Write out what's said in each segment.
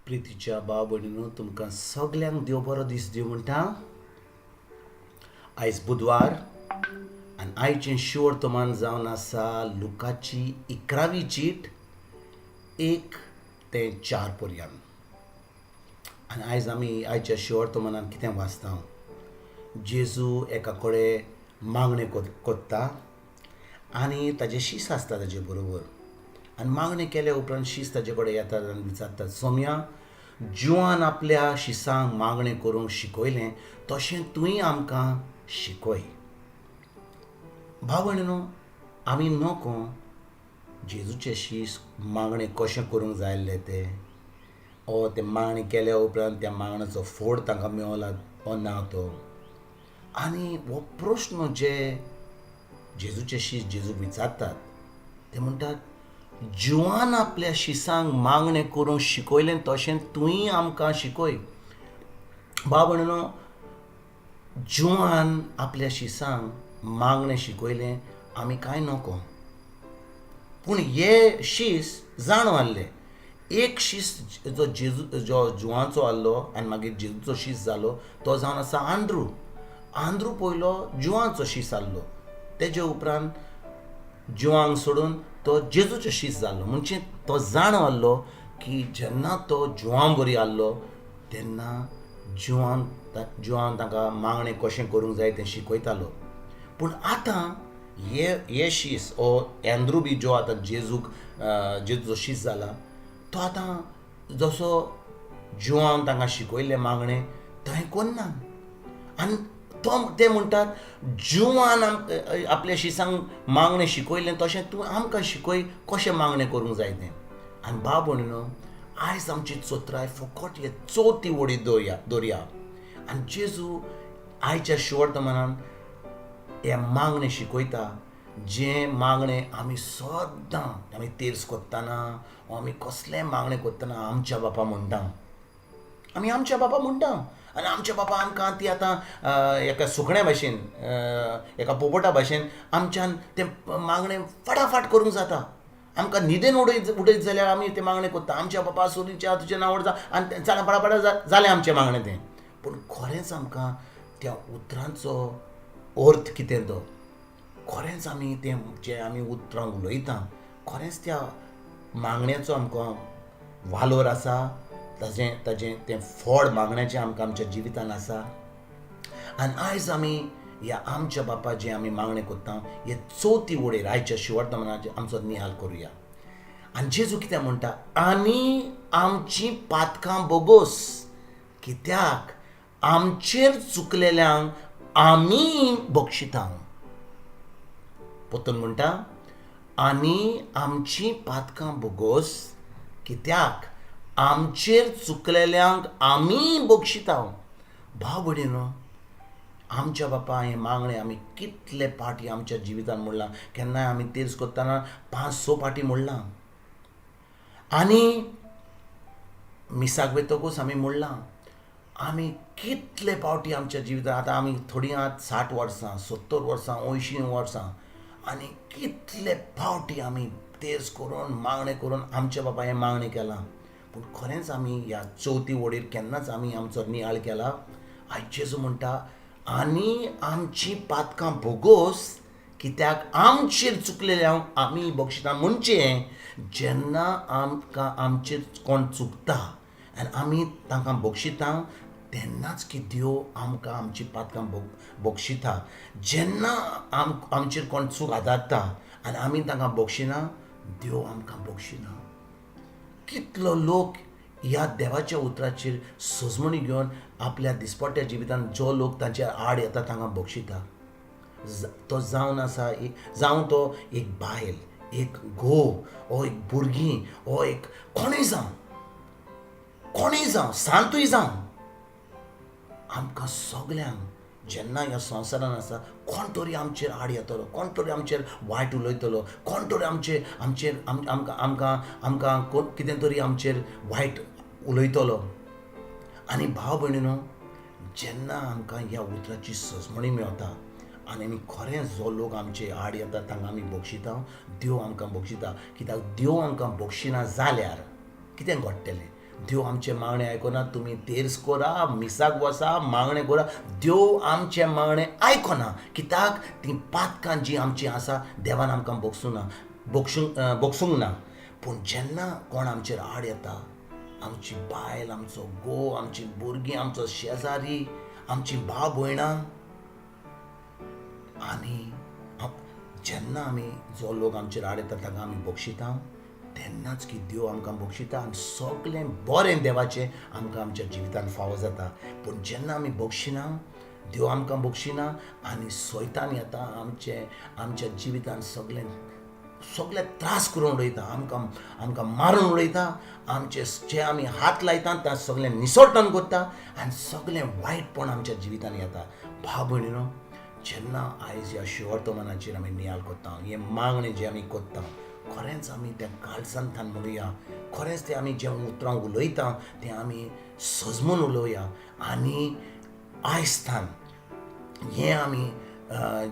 प्रितीच्या भाव भयणीनो, तुमकां सगल्यांक देव बरो दीस दिवं म्हणटा. आयज बुधवार आनी आयचें शिवर्तमान जावन आसा लुकाची 11वी चीट 1 ते 4 पर्यंत. आनी आयज आमी आयच्या शिवर्तमानान कितें वाचता? जेजू एका कडेन मागणें कोत्ता आनी ताजे शीस आसता ताजे बरोबर. आनी मागणें केल्या उपरांत शीस ताजे कडेन येतात आनी विचारतात, सोमया, जुवान आपल्या शिसांक मागणें करूंक शिकयलें तशें तूंय आमकां शिकय. भाव भयणीनो, आमी नको जेजूचे शीस मागणें कशें करूंक जाय आसलें तें, ओ तें मागणें केल्या उपरांत त्या मागण्याचो फोड तांकां मेवला ओ ना तो. आनी हो प्रस्न जे जेजूचे शीस जेजूक विचारतात, ते म्हणटात, जुवान आपल्या शिसांक मागणें करूंक शिकयलें तशें तूंय आमकां शिकय. भाव भयणीनो, जुवान आपल्या शिसांक मागणें शिकयलें आमी कांय नको, पूण हे शीस जाणो आहले. एक शीस जो जेजू जो जुवांचो आहलो आनी मागीर जेजूचो शीस जालो तो जावन आसा आंद्रू. आंद्रू पयलो जुवांचो शीस आहलो, तेजे उपरांत जुवांक सोडून तो जेजूचो शीस जाल्लो. म्हणजे तो जाणो आहलो की जेन्ना तो जुवां बरी आहलो तेन्ना जुवान जुवान तांकां मागणें कशें करूंक जाय तें शिकयतालो. पूण आतां हे हे शीस ओ एंद्रू बी जो आतां जेजूक जेजूचो शीस जाला, तो आतां जसो जुवान तांकां शिकयल्लें मागणें थंय कोन्ना. आनी तो ते म्हणटात, जुवान आपल्या शिसांक मागणें शिकयलें तशें तूं आमकां शिकय कशें मागणें करूंक जाय तें. आनी भाव भयणीनो, आयज आमची चतुराय फकत हे चवथी वडी दवरया दवरया. आनी जेजू आयच्या शिवर्तमानान हें मागणें शिकयता, जें मागणें आमी सद्दां आमी तेर्स कोत्ताना वो आमी कसलें मागणें कोत्ताना आमच्या बापा म्हणटा. आमी आमच्या बापा म्हणटा आनी आमच्या बापा आमकां ती आतां एका सुकण्या भाशेन, एका पोपटा भाशेन आमच्यान तें मागणें फटाफट करूंक जाता. आमकां न्हिदेन उडयत उडयत जाल्यार आमी तें मागणें करता, आमच्या बापा सोरीच्या तुजें नांव व्हड जावं, आनी जालें, फटाफट जालें आमचें मागणें तें. पूण खरेंच आमकां त्या उतरांचो अर्थ कितें तो, खरेंच आमी तें जें आमी उतरां उलयता, खरेंच त्या मागण्याचो आमकां वालोर आसा? ताजें ताजें तें फळ मागण्याचें आमकां आमच्या जिवितान आसा? आनी आयज आमी ह्या आमच्या बापा जें आमी मागणें करता हे चवथी वडीर आयच्या शिवर्तमानाचेर आमचो निहाल करुया. आनी जेजू कितें म्हणटा? आनी आमचीं पातकां बोगोस, कित्याक आमचेर चुकलेल्यांक आमी बक्षिता. पोतून म्हणटा, आनी आमचीं पातकां बोगोस, कित्याक आमचेर चुकलेल्यांक आमी बक्षिता. भाव भयणीनो, आमच्या बापा हें मागणें आमी कितले पाटी आमच्या जिवितान म्हणलां. केन्नाय आमी तेर्स करतना 5-6 पाटी म्हणलां आनी मिसाक वयतकूच आमी म्हणलां. आमी कितले पावटी आमच्या जिवितान, आतां आमी थोडीं आहात 60 वर्सां, 70 वर्सां, 80 वर्सां, आनी कितले पावटी आमी तेर्स करून मागणें करून आमच्या बापा हें मागणें केलां. पूण खरेंच आमी ह्या चवथी वडीर केन्नाच आमी आमचो नियाळ केला? आयज जेजू म्हणटा, आनी आमचीं पातकां भोगोस, कित्याक आमचेर चुकलेले आमी बक्षिता. म्हणजे जेन्ना आमकां आमचेर कोण चुकता आनी आमी तांकां बक्षिता तेन्नाच की देव आमकां आमची पातकां बक्षिता. जेन्ना आमचेर कोण चूक आदारता आनी आमी तांकां बक्षिना, देव आमकां बक्षिना. कितलो लोक ह्या देवाच्या उतराचेर सजमणी घेवन आपल्या दिसपट्ट्या जिवितान जो लोक तांच्या आड येता तांकां बक्षिता. तो जावन आसा जावं तो एक बायल, एक घोव, ओ एक भुरगीं, ओ एक कोणूय जावं, कोणूय जावं, सांतूय जावं, आमकां सगल्यांक जेन्ना ह्या संवसारान आसा कोण तरी आमचेर आड येतलो, कोण तरी आमचेर वायट उलयतलो, कोण तरी आमचेर आमचेर आमकां आमकां आमकां कोण कितें तरी आमचेर वायट उलयतलो. आनी भाव भयणीनो, जेन्ना आमकां ह्या उतराची सजमणी मेवता आनी आमी खरेंच जो लोक आमचे आड येता तांकां आमी बक्षिता, देव आमकां बक्षिता. कित्याक देव आमकां बक्षिना जाल्यार कितें घडटलें? देव आमचें मागणें आयकना. तुमी तेर्स कोरा, मिसाक वसा, मागणें कोरा, देव आमचें मागणें आयकना. कित्याक तीं पातकां जीं आमचीं आसा देवान आमकां भोगसूं ना, भोगसूंक ना. पूण जेन्ना कोण आमचेर आड येता, आमची बायल, आमचो घोव, आमची भुरगीं, आमचो शेजारी, आमची भाव भयणां, आनी जेन्ना आमी जो लोक आमचेर आड येता ताका आमी बक्षिता, तेन्नाच की देव आमकां बक्षिता आनी सगळें बरें देवाचें आमकां आमच्या जिवितान फावो जाता. पूण जेन्ना आमी बक्षिना, देव आमकां बक्षिना आनी सैतान येता आमचे आमच्या जिवितान सगळें सगळे त्रास करून उडयता, आमकां आमकां मारून उडयता, आमचे जे आमी हात लायता त्या सगळें निसोटन करता आनी सगळें वायटपण आमच्या जिवितान येता. भाव भयणीनो, जेन्ना आयज ह्या शिवर्तमानाचेर आमी नियाळ करता, हें मागणें जें आमी करता, खरेंच आमी त्या काळजांतल्यान म्हणुया, खरेंच तें आमी जें उतरां उलयता तें आमी सजमून उलोवया. आनी आयज थान हें आमी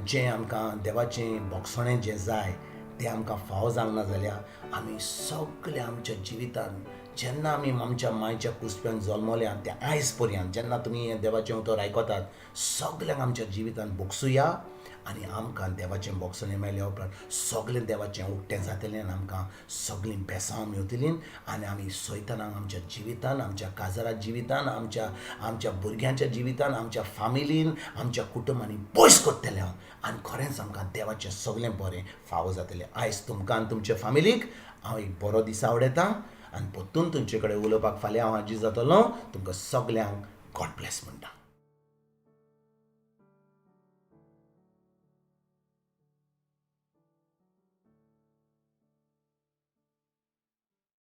जें आमकां देवाचें भोगसणें जें जाय तें आमकां फावो जावंक ना जाल्यार आमी सगळे आमच्या जिवितान जेन्ना आमी आमच्या मायच्या कुसप्यान जल्मल्या ते आयज पर्यंत जेन्ना तुमी हें देवाचें उतर आयकतात, सगल्यांक आमच्या जिवितान भोगसुया आनी आमकां देवाचें भोगसणें मेळ्ळ्या उपरांत सगळें देवाचें उक्तें जातलें आनी आमकां सगळीं बेसांव मेवतलीं आनी आमी सैतानाक आमच्या जिवितान, आमच्या काजारा जिवितान, आमच्या आमच्या भुरग्यांच्या जिवितान, आमच्या फामिलीन, आमच्या कुटुंबांनी पयस करतले हांव आनी खरेंच आमकां देवाचें सगळें बरें फावो जातलें. आयज तुमकां आनी तुमच्या फामिलीक हांव एक बरो दीस आवडयतां आनी परतून तुमचे कडेन उलोवपाक फाल्यां हांव हाजीर जातलो. तुमकां सगल्यांक गॉड ब्लेस म्हणटा.